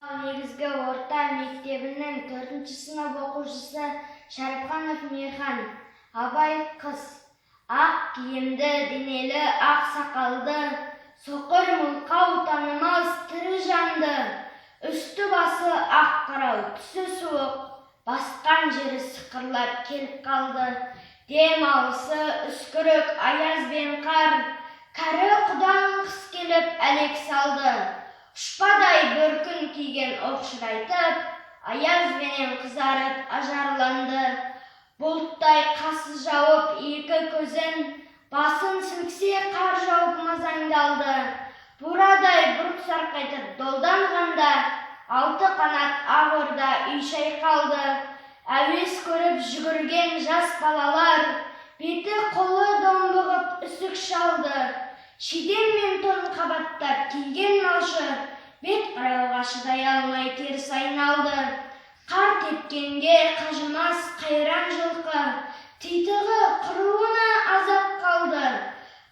Негізгі орта мектебінің төртінші сынып оқушысы Шәріпханов Мейірхан. Абай. Қыс. Ақ киімді, денелі, ақ сақалды, соқыр, мылқау танымас тірі жанды. Үсті басы ақ қырау, түсі суық, басқан жері сықырлап келіп қалды. Дем алысы үскірік, аяз бен қар. Кәрі құдаң қыс келіп әлек салды. Ұшпадай бөркін киген оқшырайтып, аязбенен қызарып ажарланды. Бұлттай қасы жауып екі көзін, басын сілксе, қар жауып мазаңды алды. Бурадай бұрқ сарқайтып долданғанда, алты қанат ақ орда үй шайқалды. Әуес көріп жүгірген жас балалар беті қолы домбығып үсік шалды. Шидем мен тон қабаттап киген малшы бет қарауға шыдай алмай теріс айналды. Қар тепкенге қажымас қайран жылқы титығы құруына аз-ақ қалды.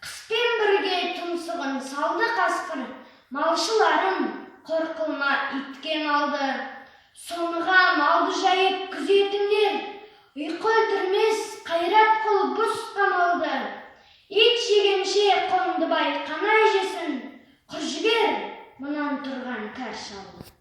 Қыспен бірге тұмсығын салды қасқыр, малшыларын қор қылма итке малды. Соныға малды жайып күзетіңдер, ұйқы өлтірмес қайрат қыл бұз қамалды. Ит жегенше Қондыбай қанай жесін, құр жібер мұнан тұрған кәр шалды.